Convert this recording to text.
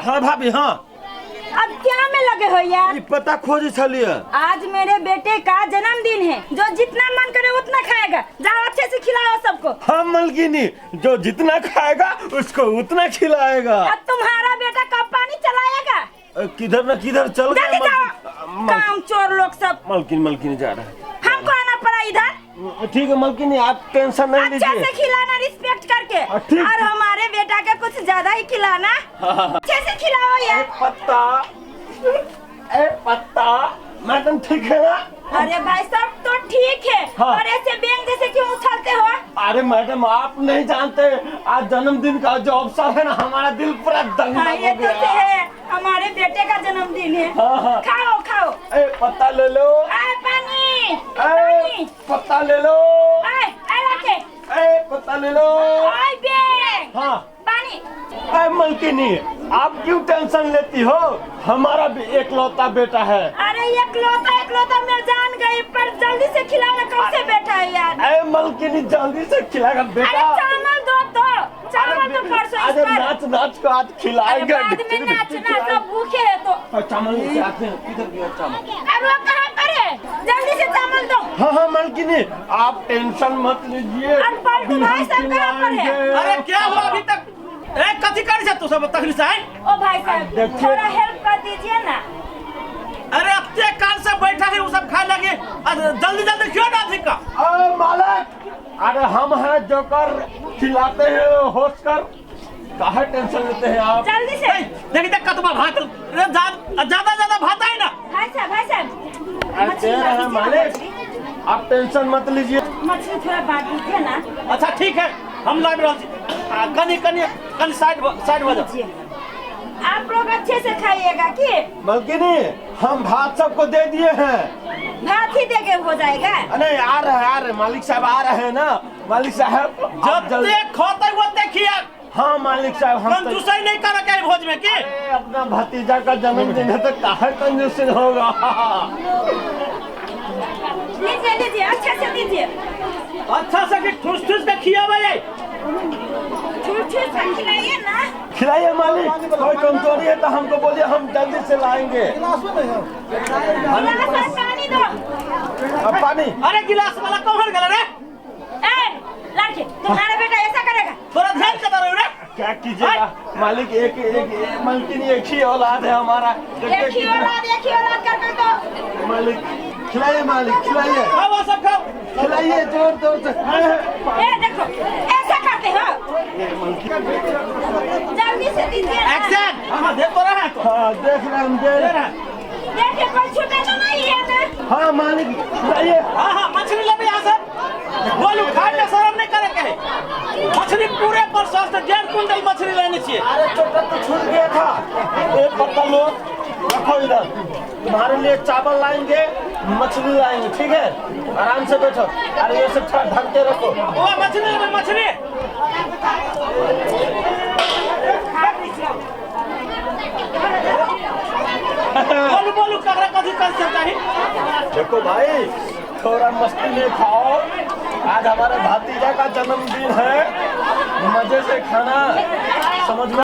हाँ भाभी हाँ। अब क्या में लगे हो यार? ई पता खोजे छलिए। आज मेरे बेटे का जन्मदिन है, जो जितना मन करे उतना खाएगा। जाओ अच्छे से खिलाओ सबको। हाँ मलकिनी, जो जितना खाएगा उसको उतना खिलाएगा। अब तुम्हारा बेटा कब पानी चलाएगा? किधर न किधर चल गया। जल्दी जाओ, काम चोर लोग सब। मलकिनी मलकिनी जा रहा है। हमको आना पड़ा इधर। ठीक है मलकिनी, आप टेंशन नहीं अच्छा लीजिए। से खिलाना, रिस्पेक्ट करके। ठीक। और हमारे बेटा के कुछ ज्यादा ही खिलाना। अच्छे से खिलाओ यार। पत्ता, ए पत्ता, मैडम ठीक है ना? अरे भाई सब तो ठीक है। हाँ। और ऐसे बैंक जैसे क्यों उछलते हो? अरे मैडम आप नहीं जानते, आज जन्मदिन का जो अवसर है ना, हमारा दिल पूरा दंग हाँ, हो ये तो गया। है, हमारे बेटे का जन्मदिन है। हाँ, हाँ। खाओ खाओ। ए पत्ता ले लो। आए पानी, ए पानी। पत्ता ले लो। आए, आए रखे। ए पत्ता ले लो। आए बैंक। हाँ। पानी। ए मलकिनी आप क्यों टेंशन लेती हो, हमारा भी एकलौता बेटा है। अरे एकलौता एकलौता मैं जान गई, पर जल्दी से खिलाओ ना, कब से बैठा है यार। ए मलकिनी जल्दी से खिलाएगा अरे बेटा। चावल दो तो, चावल तो परसों इस अरे पर। नाच नाच को आज अरे खिलाएगा। बाद में नाचना, सब भूखे है तो। और चावल लेके आते हैं, किधर गया चावल? अरे वो कहाँ पर है? जल्दी से चावल दो। हाँ हाँ मलकिनी आप टेंशन मत लीजिए। अरे पलटू अभी भाई हम साहब कहाँ पर है? खिलाएंगे। अरे क्या हुआ अभी तक? ए कथी कर छे तू सब तखनी से? ओ भाई साहब देखिए। थोड़ा हेल्प कर दीजिए ना। अरे अत्ते काल से बैठा है वो सब खाए लगे, जल्दी जल्दी क्यों ना थी का? अरे मालिक, अरे हम हैं जोकर, खिलाते हैं होश कर, काहे टेंशन लेते हैं आप? जल्दी से। देख देख कतबा भात, रे ज्यादा ज्यादा भात है ना। भाई साहब, भाई साहब, अरे मछली दे रहे हैं बांट दीजिए ना, मालिक, मछली। आप टेंशन मत लीजिए। मछली थोड़ा बांट दीजिए ना। अच्छा ठीक है, हम लाभ रहल छी। कनी कनी कनी साइड साइड हो जाओ। दीजिए। आप लोग अच्छे से खाइएगा कि? मलकिनी हम भात सबको दे दिए हैं। भात ही देके हो जाएगा? नहीं आ रहे हैं, आ रहे हैं, मालिक साहब आ रहे हैं ना। मालिक साहब आप जब जल्दी- खोते ओते खिया। हाँ मालिक साहब हम तो- कंजूसई नहीं करे के भोज में की? अरे, अपना भतीजा का जन्मदिन है तो काहे कंजूसी होगा। लीजिए लीजिए अच्छे से दीजिए। अच्छा से कि ठूस ठूस के खियाबै है। ठूस ठूस के खिलाइए ना। खिलाइए मालिक, कोई कमजोरी है तो हमको बोलिए, हम जल्दी से लाएंगे। गिलास में पानी दो। अब पानी। अरे गिलास वाला कौन गेल रे? ए लड़के, तुम्हारा बेटा ऐसा करेगा? तोरा ध्यान कतऽ रहो रे? क्या कीजिएगा मालिक, एक एक मलकिनी एक ही औलाद है हमारा। एक ही औलाद, एक ही औलाद करके तो। मालिक खिलाइए, मालिक खिलाइए। खाओ सब खाओ, खिलाइए जोर जोर से। ए देखो ऐसा करते हो, जल्दी से दीजिए। एक्शन। हाँ देख तो रहा है तो। हाँ देख रहे हम, दे रहे हैं। देखिए कोई छूटा तो नहीं है ना? हाँ मालिक खिलाइए। हाँ हाँ मछली लेबे यहाँ से। बोलू खाए में शर्म नहीं करे के है। मछली पूरे पर सस्ते 1.5 क्विंटल मछली लेने चाहिए। अरे छोटा तो छूट गया था। एक पत्ता लो रखो इधर, तुम्हारे लिए चावल लाएंगे, मछली लाएंगे, ठीक है? आराम से बैठो। अरे ये सब थोड़ा ढक के रखो। ओ मछली लेबे मछली। बोलू बोलू ककरा कथी कर सकता है? देखो भाई थोड़ा मस्ती में खाओ, आज हमारे भतीजा का जन्मदिन है, मजे से खाना, समझ में?